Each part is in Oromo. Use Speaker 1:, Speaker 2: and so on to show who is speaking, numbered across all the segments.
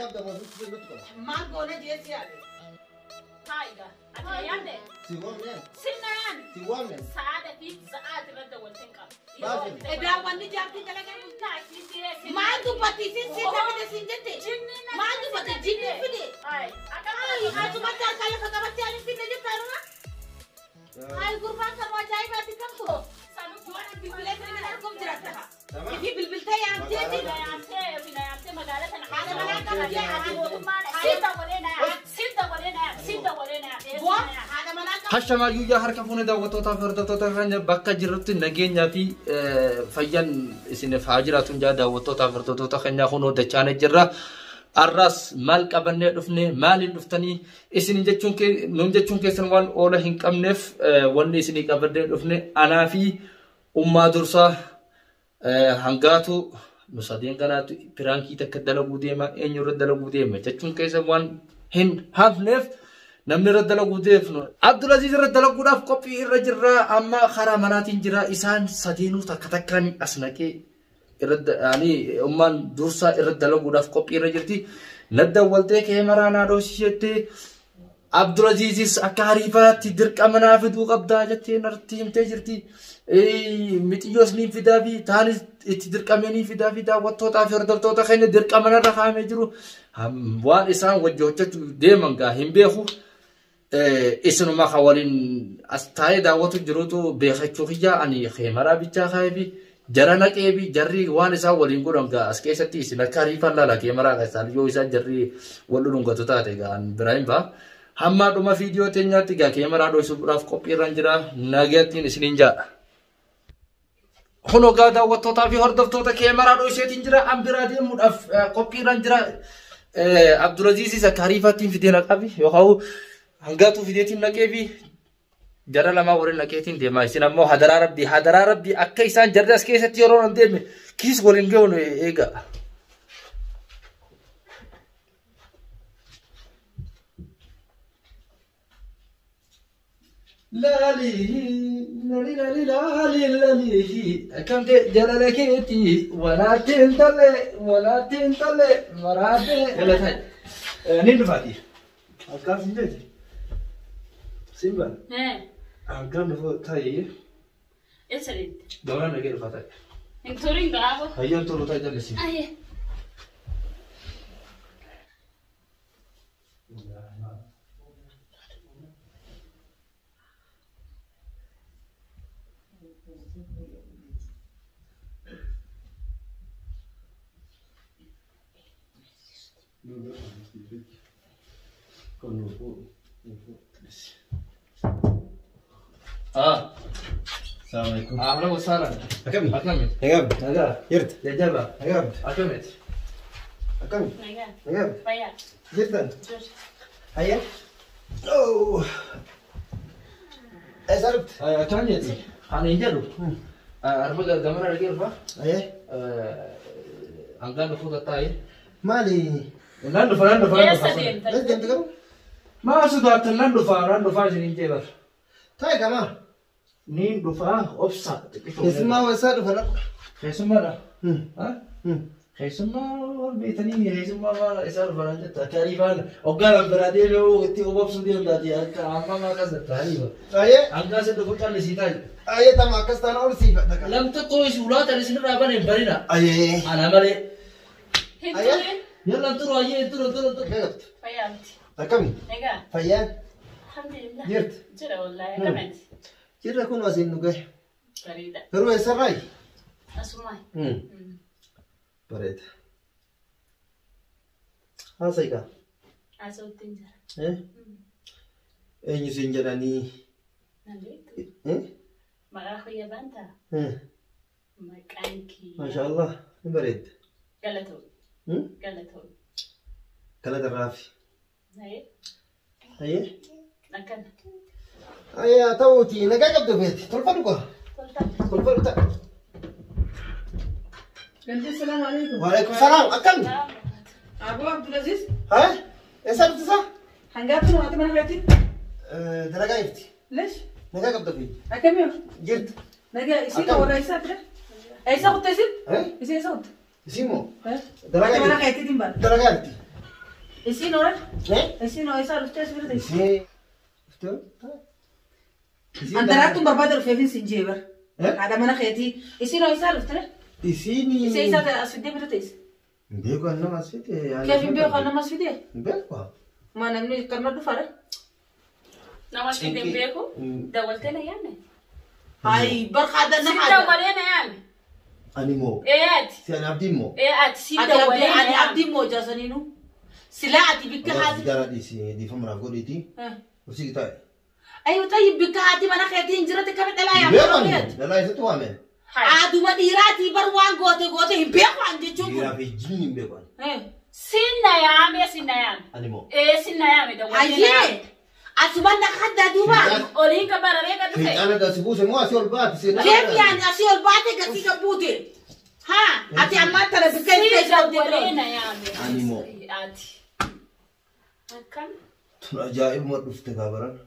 Speaker 1: qabda moo sitti nutti qaba?
Speaker 2: Maal goona jeesi yaade?
Speaker 3: Taayiga. Ati na yaamte?
Speaker 1: Si waamne?
Speaker 3: Sinna yaame.
Speaker 1: Si waamne?
Speaker 3: Sa'aada fi sa'aati irra dawwalteen qaba.
Speaker 1: Baafin.
Speaker 2: Edaa wanni jaartiin dalagaa maal dubbatti isin sin namni sin jette? Maal dubbatti jinni fide?
Speaker 3: Ay,
Speaker 2: Ay, asumatti harkaa lafa qabattee ani fide jettaa? Ay, gurbaan kan ajaa'ibaati kan kun. Bilbilee kan inni arguuf jiraata. Ifi bilbiltee yaamteeti. Haadha manaa qabdi ati. Boo haadha manaa qabdi.
Speaker 4: Hashamaa Yuuyyaa harka fuune daawwattootaa fi hordoftoota keenya bakka jirrutti nageenyaa fi fayyaan isiniif haa jiraatu jaa daawwattootaa fi hordoftoota keenyaa kunoo dachaanee jirra. Arras maal qabannee dhufne maaliin dhuftanii isin jechuun nuun jechuun keessan waan oola hin qabneef wanni isinii qabannee dhufne anaa fi ummaa dursaa hangaatu nu sadeen kanaatu piraankii takka dalaguu deema eenyu irra dalaguu deema jechuun keessan waan hin hafneef namni irra dalaguu deemnu. Abdulaziz irra dalaguudhaaf qophii irra jirra amma karaa manaatiin jira isaan sadeenuu takka takkaan as naqee irra ani ummaan dursaa irra dalaguudhaaf qophii irra jirti. Nadda waltee keemaraa naa dhoosishettee Abdulazizis akka hariifaatti dirqama naa fiduu qabdaa jettee narratti himtee jirti. Mixiyyoos ni fidaa fi taanis itti dirqamee ni fidaa fi daawwattootaa fi hordoftoota keenya dirqama narra kaa'amee jiru. Waan isaan wajji hojjechuu deeman gaa hin beeku. Isinuma kan waliin as taa'ee daawwatu jirutu beekachuu kiyya ani keemaraa bichaa kaa'ee fi jara naqee fi jarri waan isaan waliin godhan gaa as keessatti isin akka hariifaan laala keemaraa keessaan yoo isaan jarri wal dhungatu taate gaa an biraa hin ba'a. Hamma dhuma viidiyoo teenyaatti gaa keemaraa dho'isuudhaaf qophii irra jira nagaattiin isiniin jaadha. Kunoo gaa daawwattootaa fi hordoftoota keemaraa dho'iseetiin jira an biraa deemuudhaaf qophii irra jira. Abdulaziizis akka hariifaattiin fidee naqaafi yookaan hangaatuu fideetiin naqee fi jara lamaa waliin naqeetiin deema. Isin ammoo hadaraa rabbii akka isaan jarri as keessatti yeroo hin deemne kiis waliin ga'uun eega. Laali laali laali laali laali akkam ta'e jalala keetii walaatti hin tolle walaatti hin tolle maraatee galataa. Ni dhufaati. Akkaan sin jeeti. Simba. Akkaan dhufu ta'ee gabaana nagee dhufaa ta'e.
Speaker 3: Hin turin gaafa.
Speaker 4: Hayyaan tolu ta'e jallisi. Ah,
Speaker 1: Assalamu alaikum.
Speaker 4: ahlan wa sahlan.
Speaker 1: Akkami?
Speaker 4: Akkami?
Speaker 1: Nagaa qabdi?
Speaker 4: Nagaa.
Speaker 1: Jirta?
Speaker 4: Jajjaba.
Speaker 1: Nagaa qabdi?
Speaker 4: Akkamiti?
Speaker 1: Akkami?
Speaker 3: Nagaa.
Speaker 1: Nagaa qabdi?
Speaker 3: Fayyaa.
Speaker 1: Jirtan?
Speaker 3: Jira.
Speaker 1: Hayya? Oh. Eessa dhufte?
Speaker 4: Akkam jeeti? Ani hin jedhu. Arba gamana dhagee dhufa.
Speaker 1: Hayya?
Speaker 4: Hangaan dhufuu tattaa'e.
Speaker 1: Maali?
Speaker 4: Nan dhufa nan dhufa nan
Speaker 3: Eessa
Speaker 4: dhufa.
Speaker 3: deemta?
Speaker 1: Eessa deemte garuu?
Speaker 4: Maa sodaattan nan dhufa nan dhufa isiniin jee bar.
Speaker 1: Taa'i gamaa.
Speaker 4: Niin dhufa obsa xiqqishoo.
Speaker 1: Keessummaa eessaa dhufa lafa?
Speaker 4: Keessummaadha. Keessummaa wal beektanii keessummaa maal isaa dhufa nan jetta. Akka hariifaan hoggaan an biraa deemee itti obobsuu deemtaati akka amma maa akkas jetta hariifa.
Speaker 1: Hayya?
Speaker 4: Hangaa sin dhufu callisii taa'i.
Speaker 1: Hayya tama akkas taana ol siifadha qaba.
Speaker 4: Lam tokko isin ulaa tan isinirraa bane hin barina.
Speaker 1: Ayyee.
Speaker 4: Ana malee.
Speaker 3: Hin
Speaker 1: Ayya.
Speaker 3: turin.
Speaker 4: Yalla turu ayyee turu turu turu.
Speaker 1: Nagaa qabdi?
Speaker 3: Fayyaa miti.
Speaker 1: Akkami?
Speaker 3: Nagaa.
Speaker 1: Fayyaan?
Speaker 3: Alhamdulillah.
Speaker 1: Jirti?
Speaker 3: Jira wallaahi. Akkamiti?
Speaker 1: Jirra kun asiin nu gahe.
Speaker 3: Bareeda.
Speaker 1: Garuu eessarraayi?
Speaker 3: Asumaa.
Speaker 1: Bareeda. Haasa'i kaa.
Speaker 3: Haasa'utti hin jira.
Speaker 1: Eenyu siin jedhanii?
Speaker 3: Nan beektu. Maqaa kiyya baantaa? Maqaan kiyya.
Speaker 1: Maasha Allah. Ni bareedda.
Speaker 3: Galatoom. Galatoom.
Speaker 1: Galata raafi.
Speaker 3: Aye.
Speaker 1: Ayyee.
Speaker 3: Akkana.
Speaker 1: Ayyee haa ta'uuti nagaa qabdu feeti. Tolfadhu kaa.
Speaker 3: Tolfadhu.
Speaker 1: Tolfadhu ta'a.
Speaker 2: Galtee salaamu alaikum.
Speaker 1: Waalaikum salaam. Akkami?
Speaker 2: Aboo Abdulaziz.
Speaker 1: Haa? Eessa dhufte isaa?
Speaker 2: Hangaatu haati mana keetti?
Speaker 1: Dalagaa jirti.
Speaker 2: Leesh?
Speaker 1: Nagaa qabdu feeti.
Speaker 2: Akkami?
Speaker 1: Jirti.
Speaker 2: Nagaa isiin
Speaker 1: Akkam?
Speaker 2: warra isaa ture? Eessa kutte isin?
Speaker 1: Eh?
Speaker 2: Isin eessa kutte?
Speaker 1: Isin moo?
Speaker 2: Haati
Speaker 1: Dalagaa
Speaker 2: mana
Speaker 1: jirti.
Speaker 2: keettiin baana.
Speaker 1: Dalagaa jirti.
Speaker 2: Isiin ora? Isiin isaa dhuftee as bira teessi.
Speaker 1: Isii. Dhuftee?
Speaker 2: Antaraattuun barbaada dhufeefin siin jee bara. Haadha mana keetii. Isiin isaa dhuftee?
Speaker 1: Isiin.
Speaker 2: Isii isaa as fiddee bira teessi.
Speaker 1: Beeku an nama as fide.
Speaker 2: Keef hin beeku an nama as fide?
Speaker 1: Beeku.
Speaker 2: Ma namni kan dhufa re?
Speaker 3: Nama fide hin beeku? Dawwaltee na yaamne?
Speaker 2: Ay barqaada nama.
Speaker 3: Si dawwalee na yaamne.
Speaker 1: Ani moo?
Speaker 3: Ee ati.
Speaker 1: Si ani abdii moo?
Speaker 3: Ee ati si dawwalee na
Speaker 2: Ani
Speaker 3: yaamne.
Speaker 2: abdii moo jaasaniinu? Silaa ati bikka haati.
Speaker 1: Gara dhiisi dhiifama naaf godhiiti. Usii taa'e.
Speaker 2: Ayyo tayyib bikka haati mana keetii hin jirate kami dhalaa
Speaker 1: Beeku
Speaker 2: yaamne?
Speaker 1: ani dhalaa isatti waame.
Speaker 2: Aaduma dhiiraatii bar waan goote goote hin beeku an jechuun kun.
Speaker 1: Dhiiraa fi jinni hin beeku ani.
Speaker 3: Si na yaame si na yaame.
Speaker 1: Ani moo?
Speaker 3: Ee si na yaame dawwalee na yaamne.
Speaker 2: Hayyee asuma na haddaa duuba.
Speaker 3: Oliin ka bararee ka dhufe.
Speaker 1: Fiixaan gasi buuse moo asii ol baate seenaa.
Speaker 2: Keef yaani asii ol baate gasii ka buute. Haa ati ammaa tana bikka hin
Speaker 3: Si
Speaker 2: teessu
Speaker 3: dawwalee na yaame.
Speaker 1: Ani moo?
Speaker 3: Ati. Akkam?
Speaker 1: Tun ajaa'ibuma dhufte gaabaran.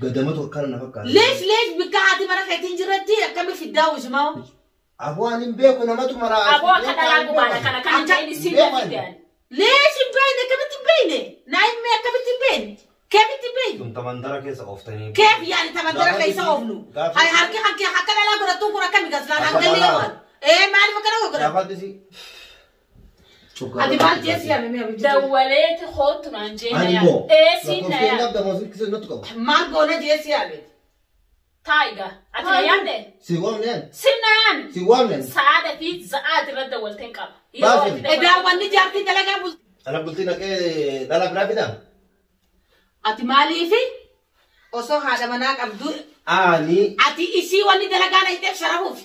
Speaker 1: Gadamatu akkana na fakkaata.
Speaker 2: Leesh leesh bikka haati mana keetii hin jirratti akkami fiddaa usumaa.
Speaker 1: Aboo ani hin beeku namatu maraa.
Speaker 3: Aboo akka dhalaa gubaadha kana kan hin ta'in si na fide ani.
Speaker 2: Leesh hin beekne akkamitti hin beekne? Naa himme akkamitti hin beekne? Keefitti hin beekne?
Speaker 1: Tun tamandara keessa ooftanii.
Speaker 2: Keef yaani tamandara keessa oofnu? Hay harki hanke akka dhalaa godhattuun kun akkami gaslaan hangalli yoo ee maaliif akkana godhatu?
Speaker 1: Gaafadhu si.
Speaker 2: Ati maal jeesi yaame mi'a bijjite?
Speaker 3: Dawwaleeti kootu naan jee na
Speaker 1: Ani
Speaker 3: yaame.
Speaker 1: moo?
Speaker 3: Ee si na
Speaker 1: Lakkoofseen
Speaker 3: yaame.
Speaker 1: qabda moo si natti qaba?
Speaker 2: Maal goona jeesi yaame?
Speaker 3: Taayigaa. Ati na yaamne?
Speaker 1: Si waamne ani?
Speaker 3: Si na yaame.
Speaker 1: Si waamne ani?
Speaker 3: Saada fi za'aati irra dawwalteen qaba.
Speaker 1: Baafin.
Speaker 2: Edaa wanni jaartii dalagaa bulti.
Speaker 1: Ana bultii naqee dhalaa biraa fidaa?
Speaker 2: Ati maaliifi osoo haadha manaa qabdu
Speaker 1: Ani.
Speaker 2: ati isii wanni dalagaa na hidheef sharafuuf.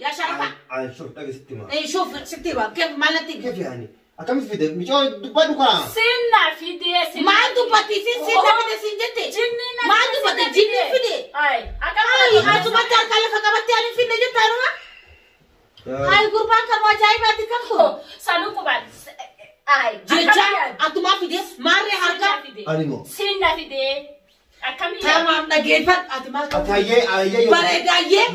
Speaker 2: Yaa sharafa.
Speaker 1: Ani shuf dhagesitti maa.
Speaker 2: Ee shuf sitti hima keef maal natti hima?
Speaker 1: Keef yaani akkamitti fide micoo dubbadhu kaa.
Speaker 3: Si na fide si na
Speaker 2: Maal dubbatti isin si na fide siin jette?
Speaker 3: Jinni na
Speaker 2: Maal dubbatte jinni fide?
Speaker 3: Ay akkam
Speaker 2: Ay asumatti harka lafa qabattee ani finne jettaanuma? Ay gurbaan kan ajaa'ibaati kan kun.
Speaker 3: Sanuu qubaan. Ay
Speaker 2: Jecha atumaa fide maarree harka.
Speaker 1: Ani moo?
Speaker 3: Si na fide akkam
Speaker 2: Tamaam dhageeffadhu ati maal
Speaker 1: Ati
Speaker 2: qabdu?
Speaker 1: hayyee hayyee.
Speaker 2: Bareedaayyee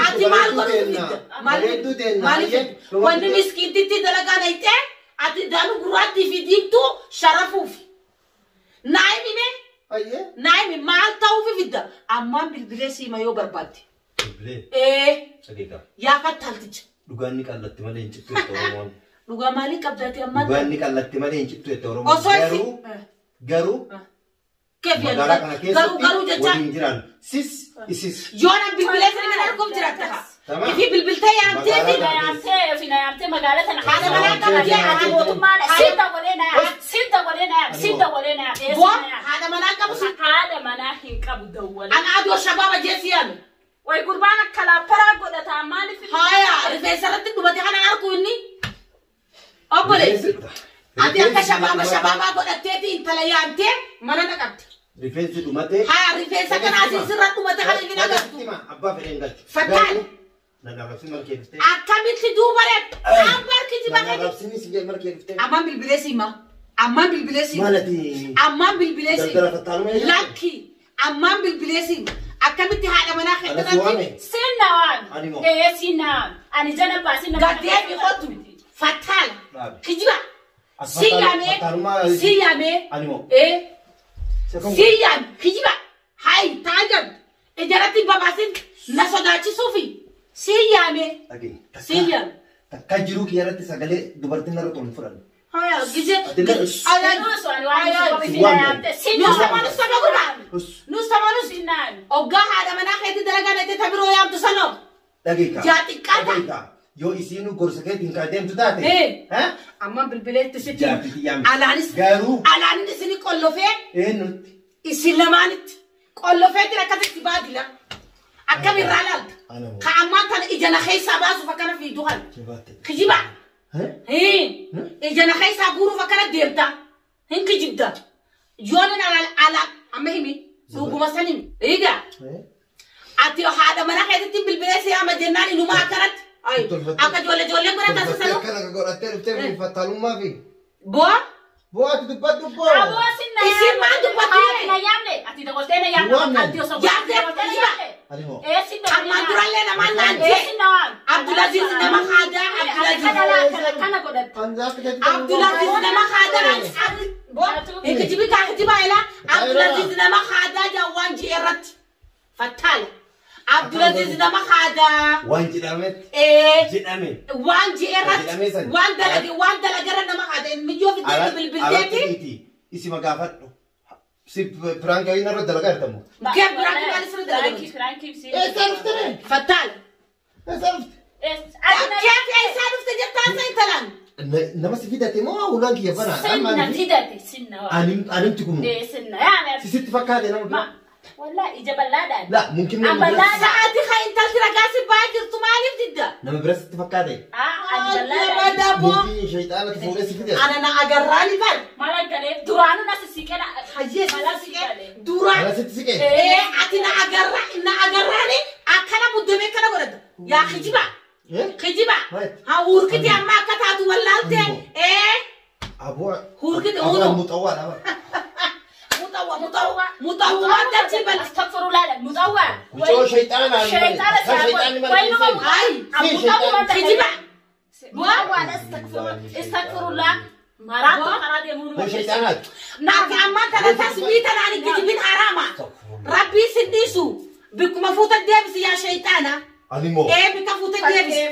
Speaker 2: ati maal godhu fidda?
Speaker 1: Bareedduu teenna.
Speaker 2: Maaliif wanni miskiintitti dalagaa nayxee ati daanuu gurraattii fi diimtuu sharafuuf. Naa himime
Speaker 1: Hayyee.
Speaker 2: naa himi maal ta'uuf fidda? Ammaan bilbilee siima yoo barbaadde.
Speaker 1: Bilbilee.
Speaker 2: Ee
Speaker 1: Dhageekaa.
Speaker 2: yaa fattalticha.
Speaker 1: Dhugaan ni qallatti malee hin cittu jette Oromoon.
Speaker 2: Dhugaa maalii qabdaati ammaan?
Speaker 1: Dhugaan ni qallatti malee hin cittu jette Oromoon.
Speaker 2: Osoo isi.
Speaker 1: Garuu garuu
Speaker 2: Keef
Speaker 1: magaalaa kana
Speaker 2: yaadu garuu garuu
Speaker 1: keessatti
Speaker 2: jecha
Speaker 1: waliin jiran sis isis.
Speaker 2: yoo nan bilbilee sirrii arguuf jiraatta.
Speaker 1: Tamam.
Speaker 2: Ifi bilbiltee yaamtee fi
Speaker 3: Na yaamtee fi na yaamtee magaalaa tana
Speaker 2: Haadha manaa qabdee
Speaker 3: Haadha mootummaadha. Si dawwalee na yaame. Si dawwalee na yaame. Si dawwalee na yaame.
Speaker 2: boo haadha manaa qabu sun
Speaker 3: Haadha manaa hin qabu dawwalee.
Speaker 2: an adoo shabaaba jeesi yaame.
Speaker 3: Way gurbaan akka laapparaa godhataa maaliif?
Speaker 2: Haya rifeensa irratti dhumate kana argu inni. Obboleessi ati akka shabaaba shabaabaa godhatteeti intala yaamtee mana naqabde.
Speaker 1: Rifeensi dhumatee.
Speaker 2: Haya rifeensa kana asii sirra dhumate kana hin agartu.
Speaker 1: Abbaa fedheen galchu.
Speaker 2: Fattaan.
Speaker 1: Na arrabsin markee dhuftee.
Speaker 2: Akkamitti duuba reet? Aan barki
Speaker 1: Na
Speaker 2: jibaa
Speaker 1: arrabsin si markee dhuftee.
Speaker 2: Ammaan bilbilee siima. Ammaan bilbilee siima.
Speaker 1: Maal ati?
Speaker 2: Ammaan bilbilee siima.
Speaker 1: Daldala fattaaluma jedhamu?
Speaker 2: Lakki. Ammaan bilbilee siima. Akkamitti haadha manaa
Speaker 1: Ana si waame?
Speaker 2: keetti
Speaker 3: Si na waame.
Speaker 1: Ani moo?
Speaker 3: Ee si na waame. Ani jala baasii nama.
Speaker 2: Gaddee qotu. Fattaala.
Speaker 1: Dhaabi.
Speaker 2: Kijiba.
Speaker 1: As
Speaker 2: Si yaamee.
Speaker 1: fattaalummaa-
Speaker 2: Si yaamee.
Speaker 1: Ani moo?
Speaker 2: Ee.
Speaker 1: Sekoon
Speaker 2: Si yaame. Kijiba. Hayi taajan. Ijaratti babaasin na sodaachisuufi. Si yaamee.
Speaker 1: Dhageen.
Speaker 2: Si yaame.
Speaker 1: Takka jiruu kiyya irratti sagalee dubartiin narra tolu hin fudhanne.
Speaker 2: Haya gije.
Speaker 1: Ati
Speaker 2: Ayaan.
Speaker 3: Nuus waan waan
Speaker 2: Ayaan.
Speaker 3: si na yaamte. Si na
Speaker 2: Nuus
Speaker 3: waame.
Speaker 2: tamanus saba gurbaa.
Speaker 1: Us.
Speaker 2: Nuus tamanus.
Speaker 3: Si na waame.
Speaker 2: Oggaa haadha manaa keetti dalagaa neettee tabiroo yaamtu sanoo.
Speaker 1: Dhageekaa.
Speaker 2: Jaa xiqqaata.
Speaker 1: Dhageekaa. Yoo isiin gorsa keetiin kaa deemtu taate.
Speaker 2: Ee.
Speaker 1: Ha?
Speaker 2: Ammaan bilbileetti sitti.
Speaker 1: Jaartitti yaame.
Speaker 2: Alaanis.
Speaker 1: Garuu.
Speaker 2: Alaanin isin qollofee
Speaker 1: Eenyutti?
Speaker 2: isin lamaanitti qollofee jira akkasitti baadila. Akkamirraa laalta.
Speaker 1: Ana moo?
Speaker 2: Ka ammaan tana ija na keessaa baasuuf akkana fiidu kana.
Speaker 1: Jabaatte.
Speaker 2: Kijiba.
Speaker 1: Ha?
Speaker 2: Ija na keessaa guuruuf akkana deemta. Hin kijibda. Yoonin ala amma himi. Dhuguma san himi. Egaa. Ati haadha mana keessatti bilbilee si yaama jennaan inuma akkanatti. Ay, akka ijoollee ijoolleen godhatan
Speaker 1: Tolfattee
Speaker 2: sanuu.
Speaker 1: akkana godhattee dhuftee fattaalummaa fi.
Speaker 2: Boo.
Speaker 1: Boo ati dubbadhu boo.
Speaker 3: Aboo si na yaamne.
Speaker 2: Isin maal dubbattu?
Speaker 3: Haati na yaamne. Ati dawwaltee na yaamne.
Speaker 1: Waamne.
Speaker 3: Ati osoo
Speaker 2: Yaamtee
Speaker 3: dawwaltee na
Speaker 2: kijiba.
Speaker 3: yaamne.
Speaker 1: Ani moo?
Speaker 3: Ee si dawwalee
Speaker 2: Ammaan
Speaker 3: na
Speaker 2: durallee namaan naan
Speaker 3: Ee
Speaker 2: jee.
Speaker 3: si na waame.
Speaker 2: Abdulaziz nama haadaa Abdulaziz.
Speaker 3: Akka dhalaa akkana godhatte.
Speaker 2: Abdulaziz nama haadaa naan Boo. Abdulaziz nama haadaa jaa waan ji'e irratti. Fattaala. Abdulaziz nama haadaa.
Speaker 1: Waan jedhametti. Jedhame.
Speaker 2: Waan ji'e irratti. Waan dalage waan dalagarra nama haadaa. Miyyoo fiddeetti bilbilteeti.
Speaker 1: Isima gaafadhu. Si piraankaa inni irra dalagaa jirtamu.
Speaker 2: Kee piraanki maal isirra dalagaa?
Speaker 3: Piraanki si.
Speaker 1: Eessaa dhufte?
Speaker 2: Fattaala.
Speaker 1: Eessaa dhufte?
Speaker 2: Keef eessaa dhufte jettaa isa intalaan?
Speaker 1: Nama si fidate moo ulaan kiyya bana?
Speaker 3: Sinna fidate sinna.
Speaker 1: Animti kunu.
Speaker 3: Sinna yaa.
Speaker 1: Sisitti fakkaate nama bira.
Speaker 3: Wallahi ija bal'aadhaan.
Speaker 1: La mumkin nama bira.
Speaker 2: Sa'aatii kan intalti ragaa si ba'aa jirtu maaliif didda?
Speaker 1: Nama bira sitti fakkaate.
Speaker 2: Ati
Speaker 1: Mumkin shayxaanatu fuudhee si fidate.
Speaker 2: Ana na agarraani bar.
Speaker 3: Maal galee duraanuu na sissiqee.
Speaker 2: Hayyee sissiqee. Duraan.
Speaker 1: Mana sitti siqee.
Speaker 2: Ati na agarra na agarraani akkana muddamee kana godhata. Yaa kijiba. Kijiba. Ha hurkiti amma akka taatu wallaalte.
Speaker 1: Aboo.
Speaker 2: Hurkiti
Speaker 1: Aboo muxawwaa dha.
Speaker 2: Mutawwa mutawwa mutawwa dachi bal.
Speaker 3: Astaghfirullah mutawwa.
Speaker 1: Mucoo shayxaana.
Speaker 3: Shayxaana
Speaker 1: shayxaanni mana
Speaker 2: Ay. Kijiba.
Speaker 3: Mutawwa astaghfirullah astaghfirullah. Maraatu karaa deemuu nu.
Speaker 1: Shayxaanaati.
Speaker 2: Ati amma tana tasbii tanaan kijibin haraama. Rabbii sin dhiisu. Bikkuma fuuta deebisi yaa shayxaana.
Speaker 1: Ani moo.
Speaker 2: Bikka fuuta deebisi.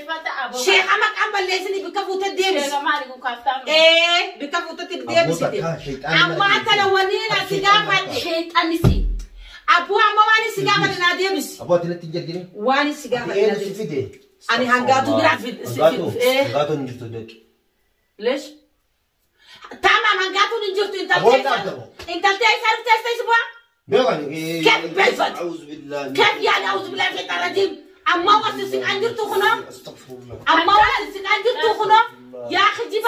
Speaker 2: Sheekha maqaan balleessini bikka fuuta deebisi.
Speaker 3: Sheekha maali kun kaaftamu?
Speaker 2: Bikka fuutatti deebisite. Amma tana waniin asi gaafadhe.
Speaker 3: Shayxaanni si.
Speaker 2: Abbuu amma waan si gaafadhe naa deebisi.
Speaker 1: Abboo ati natti hin jal'ine.
Speaker 2: Waan si gaafadhe naa
Speaker 1: deebisi.
Speaker 2: deebisi. Ani hangaatu biraa fide.
Speaker 1: Hangaatu hin jirtu deeqi.
Speaker 2: Leesh. Tamam hangaatuun hin jirtu intaltee isaa dhuftee isa bu'aa. كيف بيفت؟ كيف يعني أعوذ بالله من الشيطان الرجيم؟ أما واسسك عندي تخنا؟ أما واسسك عندي تخنا؟ يا أخي جيب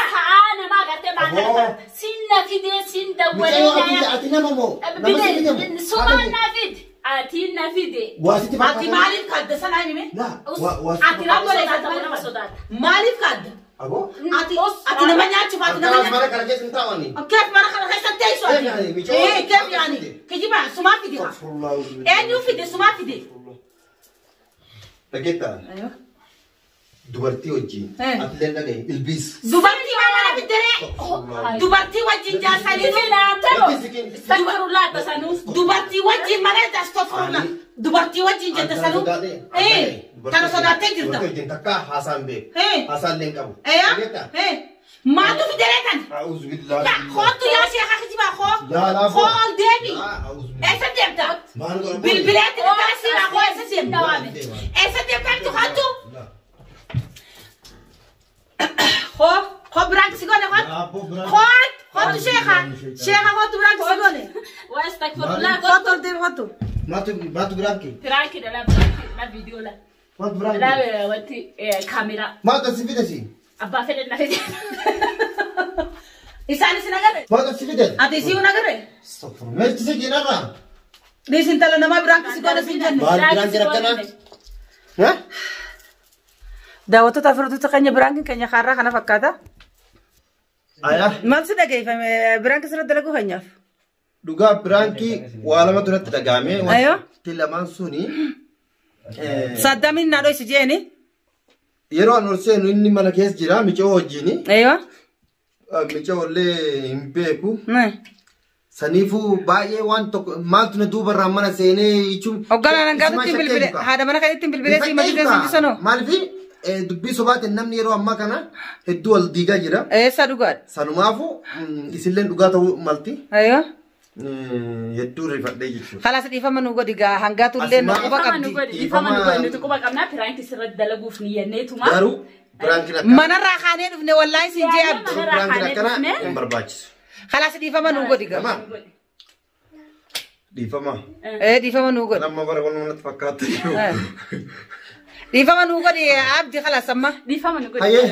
Speaker 3: أنا ما قلت ما قلت سنة في دي سنة ولا
Speaker 1: أتينا مامو
Speaker 3: سوما نافد أتينا في دي
Speaker 2: أتي مالك قد سنة مين؟
Speaker 1: لا
Speaker 2: أتي لا مالك قد
Speaker 1: أبو
Speaker 2: أتي أتي نما نياتش فاتي نما
Speaker 1: ما أنا كرجيت نتاوني
Speaker 2: كيف ما أنا كرجيت نتايسو إيه كيف يعني كيجيب سوما في دي إيه نيو في دي سوما في دي
Speaker 1: لقيتها أيوه دبرتي وجهي أتلنا جاي البيس
Speaker 2: دبرتي ما أنا في الدرع دبرتي وجهي جالسة
Speaker 3: استغفر الله تسانوس
Speaker 2: دبرتي وجهي ما أنا استغفر الله دبرتي وجهي جالسة إيه ترى صدقتي جدا
Speaker 1: دبرتي وجهي تكا حسن بي حسن لين كابو
Speaker 2: إيه إيه ما تو في درعتن
Speaker 1: أعوذ بالله
Speaker 2: لا خذ يا شيخ أخي ما خذ
Speaker 1: لا لا
Speaker 2: خذ ديبي إيش ديبتا بالبلاد اللي ما خذ إيش ديبتا إيش ديبتا أنتو خذتو خو خو برانك سيغوني خذ خذ خذ شيخة شيخة خذ برانك سيغوني
Speaker 3: واستغفر الله
Speaker 2: خذ ديب خذ
Speaker 1: ما تو برانكي
Speaker 3: برانكي لا برانكي لا فيديو لا
Speaker 1: ما تو برانكي
Speaker 3: لا وانتي كاميرا
Speaker 1: ما تسيبي تسي
Speaker 3: أبا فين نفيد
Speaker 2: إنسان سنغري
Speaker 1: ما تسيبي تسي
Speaker 2: أتي سيو نغري
Speaker 1: استغفر الله ما تسيبي نغرا
Speaker 2: ليش انت لنا ما برانك سيغوني سيجن
Speaker 1: برانكي ركنا ها
Speaker 2: Daawwattoota afurtuutti keenya biraankiin keenya kaarraa kana fakkaata. Maal si dhageeffame biraankii sirra dalaguu keenyaaf?
Speaker 1: Dhugaa biraankii waa lama duratti dhagaame. Wanti lamaan suni.
Speaker 2: Saddamiin naadhoo isi jeeni.
Speaker 1: Yeroo an ol seenu inni mana keessa jira micoo wajjini. Micoo illee hin beeku. Saniifuu baay'ee waan tokko maaltu na duubarraa mana seenee jechuun.
Speaker 2: Hogganaan hangaatutti bilbile haadha mana kanatti bilbilee si madda sinbisanoo.
Speaker 1: Maaliif dubbii sobaatiin namni yeroo ammaa kana hedduu wal diigaa jira.
Speaker 2: Eessa dhugaadha?
Speaker 1: Sanumaafuu isilleen dhugaa ta'uu malti.
Speaker 2: Ayyoo.
Speaker 1: Hedduu rifadhee jechuudha.
Speaker 2: Khalaas dhiifama nu godhi gaa hangaatullee nu quba qabdi.
Speaker 3: Dhiifama nu godhi nuti quba qabnaa piraankii sirratti dalaguuf ni yenneetuma.
Speaker 1: Garuu piraankiin akkana.
Speaker 2: Manarraa kaanee dhufne wallaahi siin jee abdi.
Speaker 1: Piraankiin akkana hin barbaachisu.
Speaker 2: Khalaas dhiifama nu godhi gaa.
Speaker 1: Dhiifama.
Speaker 2: Dhiifama nu godhi.
Speaker 1: Nama bara walumatti fakkaata.
Speaker 2: Dhiifama nu godhi abdi khalaas amma.
Speaker 3: Dhiifama nu godhi.
Speaker 1: Hayyee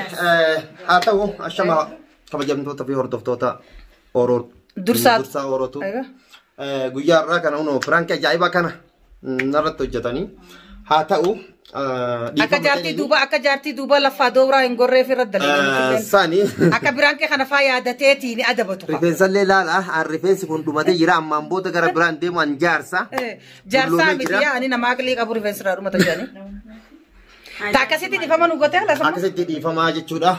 Speaker 1: haa ta'u ashama kabajamtoota fi hordoftoota Oroo. Dursaa Orootu. Guyyaa irraa kana hunoo piraankii ajaa'ibaa kana narratti hojjetanii haa ta'u.
Speaker 2: Akka jaartii duuba lafaa dooraa hin gorreef irra dalagaa.
Speaker 1: Sani.
Speaker 2: Akka biraankii kana faa yaadateetii ni adabatu.
Speaker 1: Rifeensallee laala rifeensi kun dhumatee jira ammaan booda gara biraan deemu an jaarsa.
Speaker 2: Jaarsaa miti yaani nama aqlii qabu rifeensi irraa dhumata jedhanii. Akkasitti dhiifama nu gootee lafa.
Speaker 1: Akkasitti dhiifamaa jechuudha.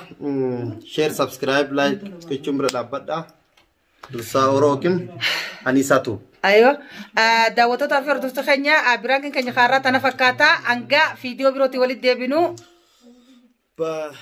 Speaker 1: Share, subscribe, like jechuun bira dhaabbadha. Dursaa Oroo Kim. Aniisaa Tube.
Speaker 2: Ayyo. Daawwattootaa fi hordoftoota keenya biraan keenya kaarraa tana fakkaata. Hanga viidiyoo birootti walitti deebinu.
Speaker 1: Ba.